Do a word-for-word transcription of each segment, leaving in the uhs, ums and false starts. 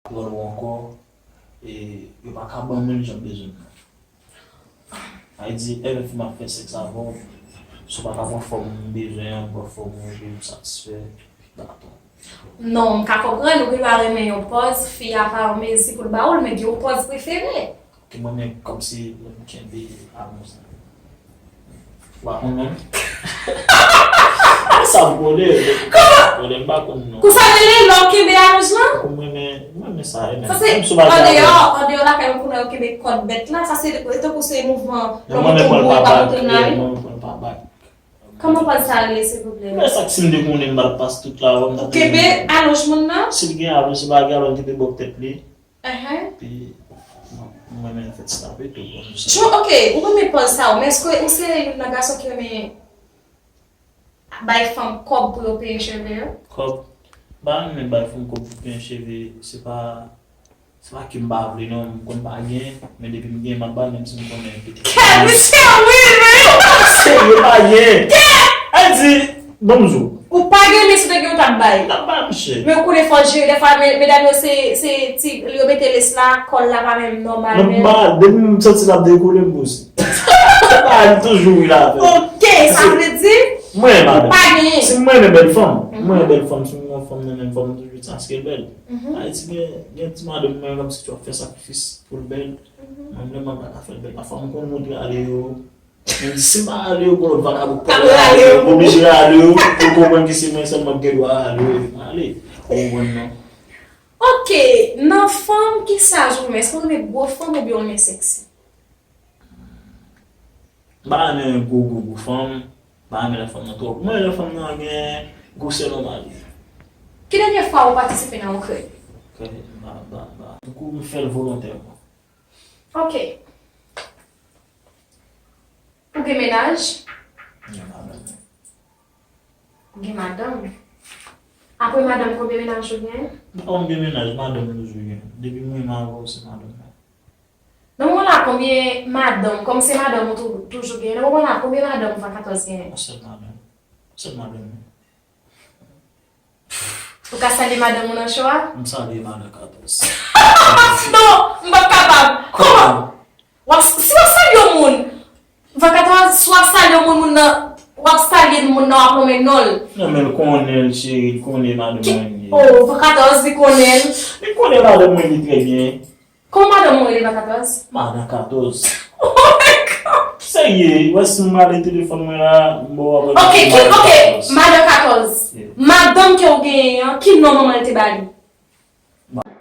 Rèl ou ankò, e yo pa ka ban mwen l jan m bezwen l nan. Sa vle di, even si m ap fè sèks avè w, si w pa ka pran fòm m bezwen an, pran fòm ou, epi m satisfè, baton. Non, m ka konprann, ou gen dwa renmen yon pòz, fi a pa an mezi pou l ba ou l, men gen yon pòz prefere. Ok, mwen menm, kòmsi lè m kenbe alonj lan. Ou pa konn menm? Sa m konnen. Kòman? Konnen m pa konn non. Konsa rele lè w kenbe alonj lan? Ou mwen men, mwen men sa, e men. Sa se andeyò, andeyò lakay ou konnen yo kenbe kòd bèt la, sa se tankou se mouvman lè w monte w bò, w pa monte nan. Mwen men pran l pa bak. Kòman pòz sa rele, silvouplè? Men sa k si m te konnen m pral pas tout la, w ap. Ou kenbe alonj moun nan? Si l gen alonj, si l pa gen alonj, kenbe bò tèt li. Epi, mwen, mwen menm fè ti tape tou, bon, nou se. Jan, ok, ou renmen pòz sa yo, men èske ou se youn nan gason ki renmen bay fanm kòb pou yo peye cheve yo? Kòb? M pa renmen bay fanm kòb pou peye cheve, se pa, se pa ke m pa vle non, m konn pa gen, men depi m gen, m ap bay menm si m konnen petèt. Kè misye wi, men. Serye, pa gen. Kè! Al di, Ban m di w. Ou pa gen, men si w te gen, ou t ap bay. M t ap bay, monchè. Men ou konnen fò w jere, dèfwa, men, medam yo, se, se ti, yo mete lès la, kòl la pa menm nòmal, men. Non, m pa, depi m santi l ap dekole, m poze. M pa, m toujou wi la avè l. Ok, sa vle di? Mwen, madanm. Ou pa genyen. Si mwen renmen bèl fanm, mwen renmen bèl fanm, si mwen gen yon fanm nan menm fanm, m toujou di sa, paske l bèl. Ayiti gen, gen ti madanm mwen, kòmsi w ap fè sakrifis pou l bèl. Mwen, mwen pa ka fè l bèl. Pafwa, m konn montre ale yo. Men si m pa ale yo, gon lòt vakabon k pral ale yo, m oblije ale yo, pou yo konprann ke se mwen sèlman ki gen dwa ale yo, epi m ale. Ou konprann non? Ok, nan fanm, kisa w renmen? Èske w renmen gwo fanm oubyen w renmen sèksi? M pa renmen gwo, gwo, gwo fanm, m pa renmen lè fanm nan twòp. Mwen, lè fanm nan gen gwosè nòmal li. Ki dènye fwa ou patisipe nan yon krèy? Krèy, m pa, m pa, m pa. Tankou m fè l volontèman. Ok. Ou gen mennaj? Gen madanm. Ou gen madanm? Apre madanm, konbyen mennaj ou gen? M pa konn gen mennaj, madanm m toujou gen. Depi m renmen avè w, se madanm mwen. Nan moman la, konbyen madanm, kòm se madanm ou tou-, toujou gen, nan moman la, konbyen madanm Vakatòz genyen? Yon sèl madanm. Yon sèl madanm mwen. Ou ka salye madanm ou nan cho a? M salye madan Katòz. Non, m p ap kapab. Kòman? W ap, si w ap salye yon moun, Vakatòz, si w ap salye yon moun, moun nan, w ap salye moun nan, w ap nonmen non l. Non, men l konnen l, cheri, l konnen madanm mwen li ye. Oh, Vakatòz, li konnen l. Li konnen madanm mwen li trè byen. Kòman madanm ou rele, Vakatòz? Madan Katòz. Oh my God! Serye, ou wè si m rale telefòn mwen la, m ba w apèl. Ok, ki, ok, Madan Katòz. Yeah. Madanm ke w genyen an, ki non manman l te ba li?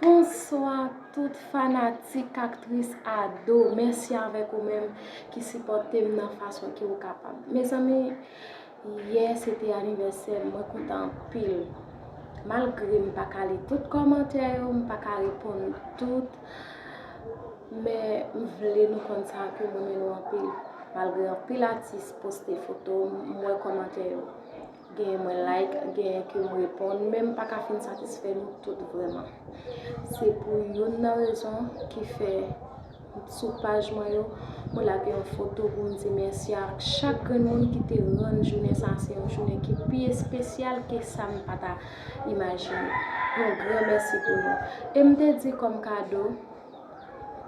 Bonswa tout fanatik aktris Ado. Mèsi avèk ou menm ki sipòte m nan fason ke w kapab. Mezanmi, yè se te anivèsè m, mwen kontan anpil. Malgre m pa ka li tout kòmantè yo, m pa ka reponn tout, men m vle nou konn sa ke m renmen nou anpil. Malgre anpil atis poste foto, m wè kòmantè yo. Genyen mwen like, genyen ke m reponn, men m pa ka fin satisfè nou tout vrèman. Se pou youn nan rezon ki fè sou paj mwen yo, mwen lage yon foto pou m di mèsi ak chak grenn moun ki te rann jounen sa a se yon jounen ki pi espesyal ke sa m pa ta imajine. Yon gran mèsi pou nou. E m te di kòm kado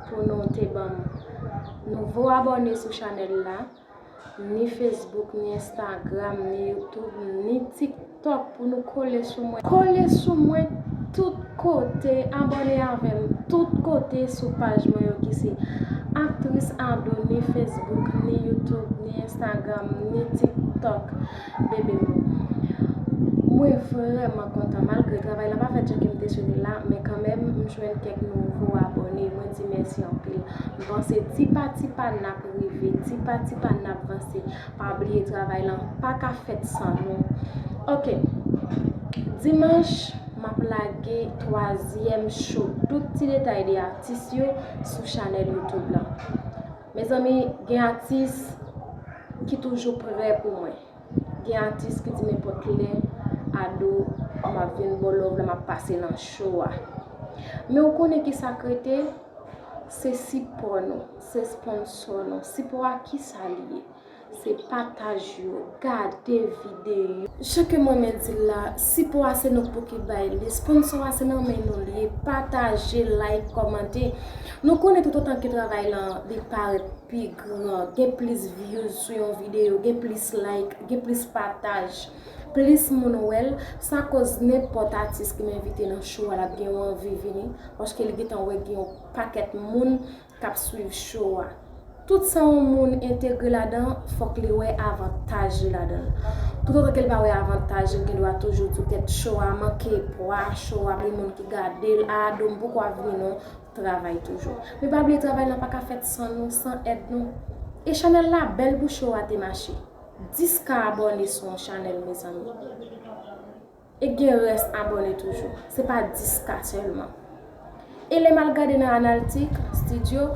pou nou te ban m nouvo abòne sou chanèl la, ni Facebook, ni Instagram, ni YouTube, ni TikTok. Tok pou nou kole sou mwen. Kole sou mwen tout kote, abòne avè m tout kote sou paj mwen yo ki se Aktris Ado, ni Facebook, ni YouTube, ni Instagram, ni TikTok, bebe m yo. Mwen vrèman kontan, malgre travay la pa fèt jan ke m te swete l la, men kanmenm, m jwenn kèk nouvo abòne, mwen di mèsi anpil. M panse ti pa ti pa n ap rive, ti pa ti pa n ap vanse. Pa bliye travay lan pa ka fèt san nou. Ok. Dimanch, m ap lage twazyèm show. Tout ti detay de atis yo sou chanèl YouTube lan. Mezanmi, gen atis ki toujou prè pou mwen. Gen atis ki di nenpòt lè, Ado, m ap vin ba w love la, m ap pase nan show a. Men w konnen ki sa k rete? Se sipò nou, se sponsò nou. Sipò a ki sa li ye? Se pataj yo, gade videyo. Jan ke mwen menm di l la, sipò a se nou k pou ki bay li, sponsò a se nan men nou li ye. Pataje, like, kòmante. Nou konnen toutotan ke travay lan li parèt pi gran, gen plis views sou yon videyo, gen plis like, gen plis pataj, plis moun wè l, sa koz nenpòt atis ki m envite nan show a, l ap gen yon anvi vini, paske li gentan wè gen yon pakèt moun k ap swiv show a. Tout sa yon moun entegre ladan, fòk li wè avantaj li ladan l. Toutotan ke l pa wè avantaj li, l gen dwa toujou di w kèt show a manke pwa, show a gen moun ki gade l, a Ado m poko ap vini non, travay toujou. Men pa bliye travay lan pa ka fèt san nou, san èd nou. E chanèl la bèl pou show a te mache. Dis ka abòne sou yon chanèl, mezanmi. E gen rès abòne toujou. Se pa dis ka sèlman. E lè m al gade nan Analytics Studio,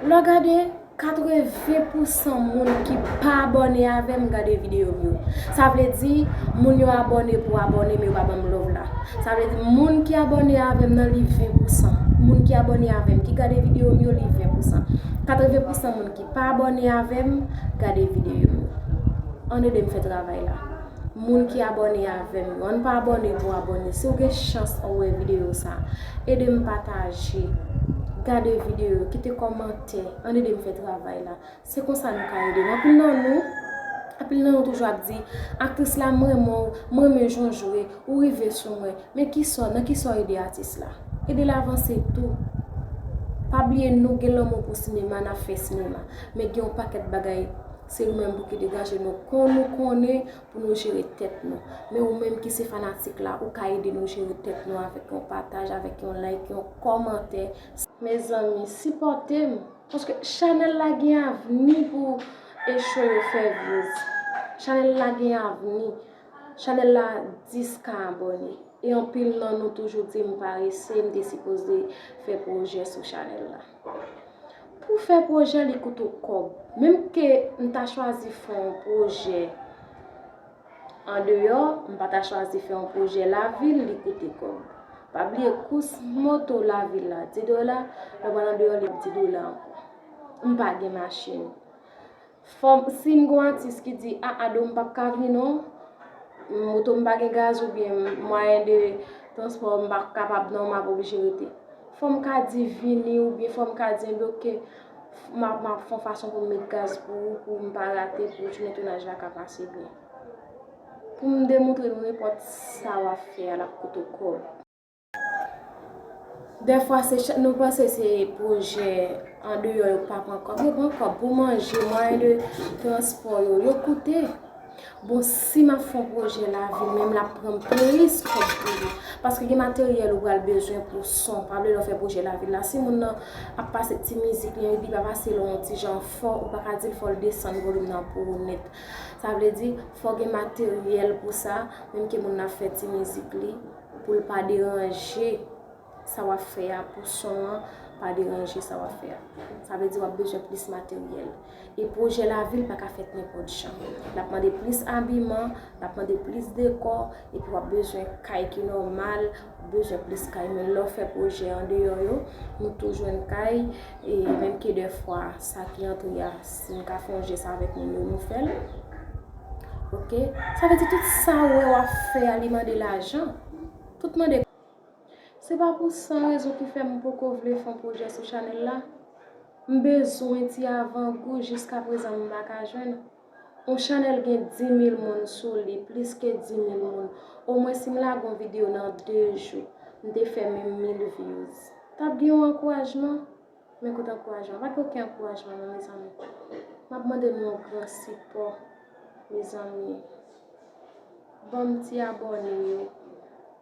lè w gade, katreven pousan moun ki pa abòne avè m gade videyo m yo. Sa vle di, moun yo abòne pou abòne, men yo pa ban m love la. Sa vle di, moun ki abòne avè m nan, li ven pousan. Moun ki abòne avè m, ki gade videyo m yo, li ven pousan. Katreven pousan moun ki pa abòne avè m, gade videyo m yo. Ann ede m fè travay la. Moun ki abòne avè m yo, ann pa abòne pou abòne. Si w gen chans ou wè videyo sa, ede m pataje, gade videyo, kite kòmantè, ann ede m fè travay la. Se konsa nou ka ede m. Anpil nan nou, anpil nan nou toujou ap di, aktris la, m renmen w, m renmen jan w jwe, ou rive sou mwen. Men kisa, nan kisa w ede atis la? Ede l avanse tou. Pa bliye nou gen lanmou pou sinema, n ap fè sinema. Men gen yon pakèt bagay, se nou menm pou ki degaje nou. Kon nou konnen, pou nou jere tèt nou. Men ou menm ki se fanatik la, ou ka ede nou jere tèt nou avèk yon pataj, avèk yon like, yon kòmantè. Mezanmi, sipòte m, paske chanèl la gen avni pou e show yo fè views. Chanèl la gen avni. Chanèl la dis ka abòne. E anpil nan nou toujou di m parese, m te sipoze fè pwojè sou chanèl la. Pou fè pwojè, li koute w kòb. Menm ke m ta chwazi fè yon pwojè andeyò, m pa ta chwazi fè yon pwojè lavil, li koute kòb. Pa bliye kous moto lavil la, di dola, lè w pral andeyò, li di dola ankò. M pa gen machin. Fò m, si m gon atis ki di, a, Ado, m p ap ka vini non, moto m pa gen gaz oubyen mwayen de transpò m pa kapab non, m ap oblije rete. Fò m ka di vini oubyen fò m ka di, enben, oke, m ap, m ap fè yon fason pou m met gaz pou ou, pou m pa rate, pou jounen tounaj la ka pase byen. Pou m demontre nou nenpòt sa w ap fè a, l ap koute w kòb. Dèfwa, se cha-, nou panse se pwojè andeyò yo pa pran kòb. Yo pran kòb pou manje, mwayen de transpò yo, yo koute. Bon, si m ap fè yon pwojè lavil, menm l ap pran m plis kòb toujou. Paske gen materyèl ou pral bezwen pou son. Pa bliye lè w fè pwojè lavil la. Si moun nan ap pase ti mizik li, li pa pase l yon ti jan fò, ou pa ka di l fò l desann volim nan pou ou nèt. Sa vle di, fò gen materyèl pou sa, menm ke moun nan ap fè ti mizik li, pou l pa deranje sa w ap fè a, pou son an pa deranje sa w ap fè a. Sa vle di w ap bezwen plis materyèl. E pwojè lavil pa ka fèt nenpòt jan. L ap mande plis abiman, l ap mande plis dekò, epi w ap bezwen kay ki nòmal, w ap bezwen plis kay. Men lè w fè pwojè andeyò yo, nou tou jwenn kay, e menm ke dèfwa, sa ki antre a, si n ka fè yon jès avèk moun yo, nou fè l. Oke? Sa vle di tout sa w wè w ap fè a, li mande lajan. Tout mande. Se pa pou san rezon ki fè m poko vle fè yon pwojè sou chanèl la. M bezwen ti avangou, jiskaprezan m pa ka jwenn. Yon chanèl gen dis mil moun sou li, plis ke dis mil moun. Omwen si m lage yon videyo nan de jou, m te fè menm mil views. t ap gen yon ankourajman. Men kote ankourajman? Pa gen okenn ankourajman, non, mezanmi. M ap mande nou yon gran sipò, mezanmi. Ban m ti abòne yo,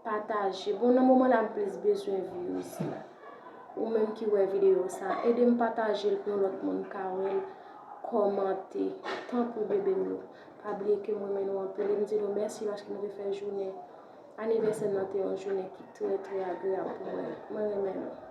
pataje. Bon, nan moman la, m plis bezwen views. Ou menm ki wè videyo sa, ede m pataje l pou yon lòt moun ka wè l, kòmante. Tanpri, bebe m yo. Pa bliye ke m renmen nou anpil. E m di nou mèsi paske nou te fè jounen anivèsè m nan te yon jounen ki trè, trè agreyab pou mwen. Mwen renmen nou.